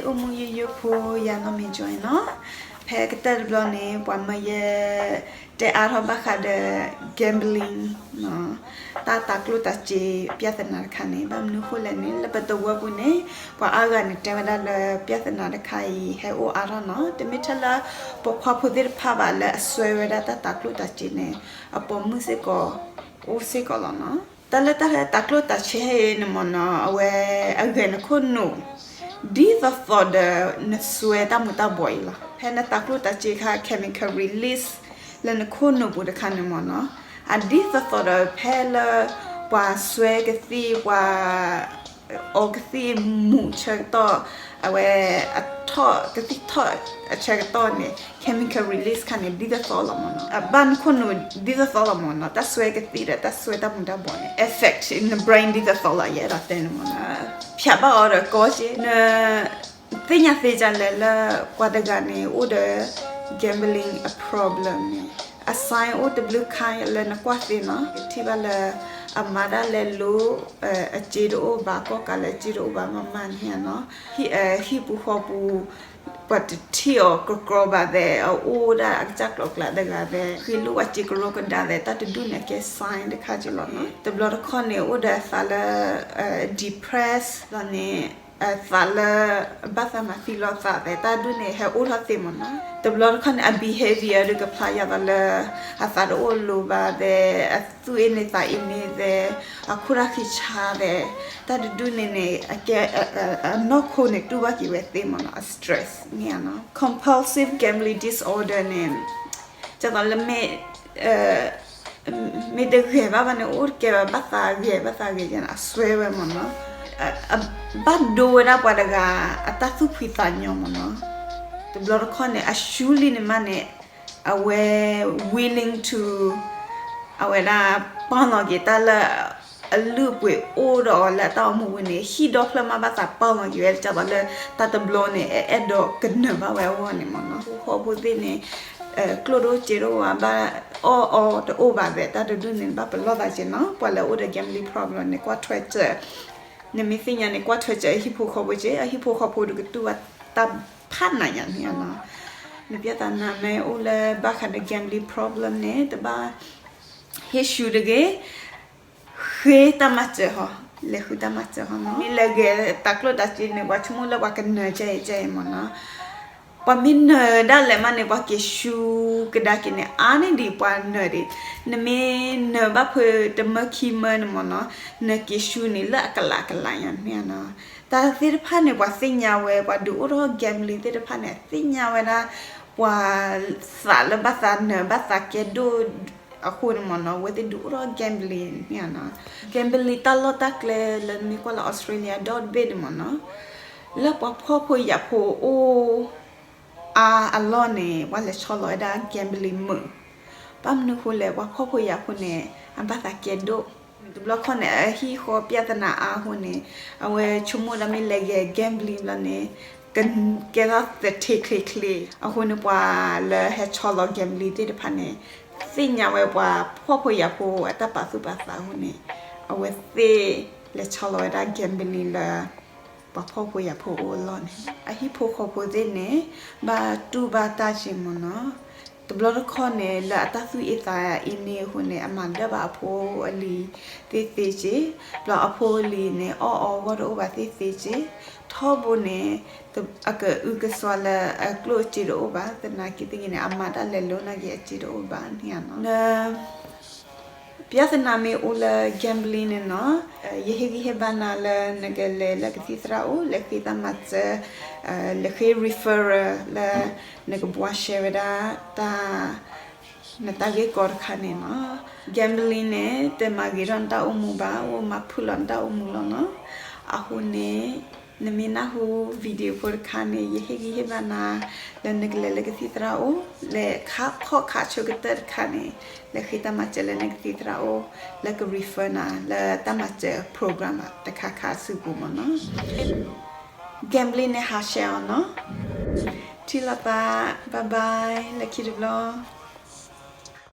အိၣ်မူယိယိဖိ ယၤနီၢ်မ့ၢ် Joy နီၤ, ဖဲကတၢၢ်တဘျီန့ၣ် ပှၤမၢယဲ တဲအါထီၣ်ဘၣ်ဃးဒီး gambling နီၤ, တၢ်တၤကျိၣ်တၤစ့ ပြဿနာတခါန့ၣ် ဘၣ်မနုၤအဃိလဲၣ်န့ၣ် လၢပသဝီပူၤန့ၣ် ပှၤအါဂၤန့ၣ် တဲဝဲဒၣ်လၢ ပြဿနာတခါအံၤ ဟဲအိၣ်အါထီၣ်နီၤ, တမ့ၢ်ထဲလၢ ပိာ်ခွါဖိသ့ၣ်တဖၣ်ဘၣ် လၢအစွဲဝဲဒၣ်တၢ်တၤကျိၣ်တၤစ့န့ၣ် အပိာ်မုၣ်စ့ၢ်ကီး အိၣ်စ့ၢ်ကီးလီၤနီၤ. တၢ်လၢတၢ်တၤကျိၣ်တၤစ့အံၤန့ၣ်မ့ၢ်နီၤ အဝဲအဂဲၤနခိၣ်နူာ် ဒ်သိးသိးဒီးနစွဲတၢ်မူၤတၢ်ဘှီးအံၤလီၤ. ဖဲနတၤကျိၣ်တၤစ့ခါ chemical release လၢနခိၣ်နူာ်ပူၤတခါန့ၣ်မ့ၢ်နီၤ, အဒ်သိးသိးဒီးဖဲလၢ ပှၤစွဲကသံၣ် ပှၤ အီကသံၣ်မူၤဆၢကတီၢ် အဝဲ အထီၣ်ကသံၣ်ထီၣ်အဆၢကတီၢ်န့ၣ် chemical release ခါန့ၣ် ဒ်သိးသိးလီၤမ့ၢ်နီၤ, အဘၣ်နခိၣ်နူာ်ဒ်သိးသိးလီၤမ့ၢ်နီၤ, တၢ်စွဲကသံၣ်ဒီးတၢ်စွဲတၢ်မူၤတၢ်ဘှီးန့ၣ် effect န brain ဒ်သိးသိးလီၤ ယအဲၣ်ဒိးတဲန့ၣ်မ့ၢ်နီၤ, ဖျးဘၣ်အီၤဒီးကီက့ၤ န သ့ၣ်ညါသ့ဒ်လဲၣ်လၢ ပှၤတဂၤန့ၣ် အိၣ်ဒီး gambling အ problem န့ၣ် အ sign အိၣ်တဘျုးခါလၢနကွၢ်သ့နီၤ, ကထံၣ်ဘၣ်လၢ အမၤတၢ်လဲၤလိၤ အစ့တအိၣ်ဘၣ် ကီၢ်ကးလၢအစ့တအိၣ်ဘၣ်မးမးန့ၣ်နီၤ, ဟံၣ်ပူၤဃီပူၤ ပှၤတထံၣ်အီၤကြီကြီဘၣ်သဲး အအိၣ်ဒၣ်အကစၢ်ကျိၤကျဲတဂၤသဲး ဃ့လိၣ်ဝဲစ့ကရိကဒါသဲး တၢ်တဒူၣ်န့ၣ် အကဲ sign တခါက့ၤလီၤနီၤ, တဘျီတခီၣ်န့ၣ် အိၣ်ဒီးသးလၢ depress လီၤန့ၣ် သးလၢ ဘၣ်သးမၤသံလီၤသးသဲး တၢ်ဒူၣ်န့ၣ် ဟဲအိၣ်ထီၣ်သ့မ့ၢ်နီၤ, တဘျီတခီၣ်န့ၣ် အ behavior ဒုးကဖျါယၤသးလၢ အသးတအိၣ်လိၤဘၣ်သဲး အသူၣ်အ့န့ၢ်သးအ့န့ၢ်သဲး အခိၣ်တၢ်ဃံဆါသဲး တၢ်တဒူၣ်န့ၣ်န့ၣ် အကဲ အနီၢ်ခိန့ၣ် တူၢ်ဘၣ်က့ၤဝဲသ့မ့ၢ်နီၤ, အ stress န့ၣ်နီၤ, compulsive gambling disorder န့ၣ် ဒ်သိးလၢမ့ၢ် မ့ၢ်တဂဲၤဘၣ်ဘၣ်န့ၣ် အိၣ်တကဲဘၣ် ဘၣ်သးဂဲၤ ဘၣ်သးဂဲၤ အစွဲဝဲမ့ၢ်နီၤ, ဘၣ်ဒိဝဲဒၣ်ပှၤတဂၤ အတၢ်သူၣ်ဖှံသးညီမ့ၢ်နီၤ, တဘျီတခီၣ်န့ၣ် အရှုံးလံန့ၣ်မးန့ၣ် အဝဲ willing to အဝဲဒၣ် ပာ်လီၤက့ၤတၢ်လၢ အလုၢ်အပှ့ၤအိၣ်ဒီးအီၤလၢအတၢ်အိၣ်မူပူၤန့ၣ် ဟံၣ်ဒီဖျၢၣ်မးဘၣ်သးပာ်လီၤက့ၤဝဲ ဒ်သိးလၢ တၢ်တဘျီန့ၣ် အအဲၣ်ဒိးကနၢၤဘၣ်ဝဲအဂီၢ်န့ၣ်မ့ၢ်နီၤ, ဟီၣ်ခိၣ်ဖိသ့ၣ်န့ၣ် ကျိၣ်တအိၣ်စ့တအိၣ်ဘၣ် ဘၣ်အီၣ်အီတအိၣ်ဘၣ်သဲး တၢ်တဒူၣ်န့ၣ် ဘၣ်ပလီၢ်သးက့ၤနီၤ, ပှၤလၢအအိၣ်ဒီး gambling problem န့ၣ် ကွၢ်ထွဲစၢၤ နမ့ၢ်သ့ၣ်ညါန့ၣ် ကွၢ်ထွဲစၢၤအဟံၣ်ဖိဃီဖိက့ၤ အဟံၣ်ဖိဃီဖိတကတူၢ်ဘၣ်တၢ်ဖးနးညါန့ၣ်နီၤ, နပြဿနာမ့ၢ်အိၣ်လၢဘၣ်ဃးဒီး gambling problem န့ၣ် တဘၣ် ဟ့ၣ်ရှူတဂ့ၤ ဃ့တၢ်မၤစၢၤဟီ, လဲၤဃုတၢ်မၤစၢၤဟီနီၤ, မ့ၢ်လဲၤဂဲၤတၤကျိၣ်တၤစ့န့ၣ် ပှၤဆိကမိၣ်လၢပှၤကနၢၤကဲအံၤကဲအံၤမ့ၢ်နီၤ, ပှၤမ့ၢ်နၢၤဒၣ်လဲာ်မးန့ၣ် ပှၤက့ၤရှူကဒါက့ၤန့ၣ် အါန့ၢ်ဒံးပှၤနၢၤဒံး, နမ့ၢ်နၢၤဘၣ်ဖဲတမၢခံမၢန့ၣ်မ့ၢ်နီၤ, နက့ၤရှူန့ၣ်လၢအကလးကလးညါန့ၣ်နီၤ, တၢ်သ့ၣ်တဖၣ်န့ၣ် ပှၤသ့ၣ်ညါဝဲ ပှၤဒုးအိၣ်ထီၣ် gambling သ့ၣ်တဖၣ်န့ၣ် သ့ၣ်ညါဝဲဒၣ် ပှၤသးလၢဘၣ်သးနၢၤဘၣ်သးကဲဒိၣ် အဃိန့ၣ်မ့ၢ်နီၤ အဝဲသ့ၣ်ဒုးအိၣ်ထီၣ် gambling န့ၣ်နီၤ, gambling တၢ်လီၢ်တၢ်ကျဲလၢနမ့ၢ်ကွၢ်လၢ Australia ဒီတဘ့ၣ်န့ၣ်မ့ၢ်နီၤ, လၢပှၤဖှီၣ်ဖိယာ်ဖိအိၣ်အါအလီၢ်န့ၣ် ပှၤလဲၤဆီလီၤဝဲဒၣ် gambling မုာ်, ဘၣ်မနုၤအဃိလဲၣ် ပှၤဖှီၣ်ဖိယာ်ဖိန့ၣ် အဘၣ်သးကဲဒိၣ်, တဘျီခီန့ၣ် အဟံၣ်ဃီပြဿနာအါအဃိန့ၣ် အဝဲဆိကမိၣ်ဒၣ်မ့ၢ်လဲၤဂဲၤ gambling ဘျီန့ၣ် ကကဲထီၣ်သထ့ချ့ချ့, အဃိန့ၣ် ပှၤလၢဟဲဆီလီၤ gambling သ့ၣ်တဖၣ်န့ၣ် သ့ၣ်ညါဝဲပှၤဖှီၣ်ဖိယာ်ဖိအတၢ်ပာ်သူၣ်ပာ်သးအဃိန့ၣ် အဝဲသ့ၣ်လဲၤဆီလီၤဝဲဒၣ် gambling လၢ ပှၤဖှီၣ်ဖိယာ်ဖိအိၣ်အလီၢ်န့ၣ် အဟံၣ်ဖိဃီဖိသ့ၣ်န့ၣ် ဘၣ်တူၢ်ဘၣ်တၢ်က့ၤမ့ၢ်နီၤ, တဘျီတခီၣ်န့ၣ် လၢအတၢ်သူၣ်အ့ၣ်သးအ့န့ၣ်အဃိန့ၣ် အမၤဒၢၣ်ဘၣ်အဖိအလံၤသ့ၣ်သ့က့ၤ, ဘျီအဖိအလံၤန့ၣ် အီၣ်အီဂီၢ်တအိၣ်ဘၣ်သ့ၣ်သ့က့ၤ, ထီဘိန့ၣ် အကအုကစွါလၢအကျိၣ်အစ့တအိၣ်ဘၣ်, သနာ်က့သ့ၣ်ဂ့ၤန့ၣ် အမၤတၢ်လဲၤလိၤနာ်က့အစ့တအိၣ်ဘၣ်န့ၣ်နီၤ. ပြဿနာမ့ၢ်အိၣ်လၢ gambling န့ၣ်နီၤ, ယဟ့ၣ်ဂံၢ်ဟ့ၣ်ဘါနၤလၢနကလဲၤလၢကသံၣ်သရၣ်အိၣ် လဲၤဃ့တၢ်မၤစၢၤ, လဲၤဃ့ referral လၢ နကဘှါရှဲဝဲဒၣ်တၢ် နတၢ်ဂ့ၢ်ကီတခါန့ၣ်နီၤ. gambling န့ၣ် တမၤဂ့ၤထီၣ်နတၢ်အိၣ်မူဘၣ်, အိၣ်မၤဖုၣ်လီၤနတၢ်အိၣ်မူလီၤနီၤ. အဃိန့ၣ် နမ့ၢ်နၢ်ဟူ video ဖိတခါန့ၣ် ယဟ့ၣ်ဂံၢ်ဟ့ၣ်ဘါနၤ လၢနကလဲၤလၢကသံၣ်သရၣ်အိၣ် လဲၤခါခီၣ်ခါဆၢကတၢၢ်တခါန့ၣ် လဲၤဃ့တၢ်မၤစၢၤလၢနကသံၣ်သရၣ်အိၣ် လၢက refer နၤ လၢတၢ်မၤစၢၤ program တခါခါအစုပူၤမ့ၢ်နီၤ. gambling န့ၣ်ဟးဆှဲးအီၤနီၤ. ထံၣ်လိာ်သး bye bye လၢခံတဘျီ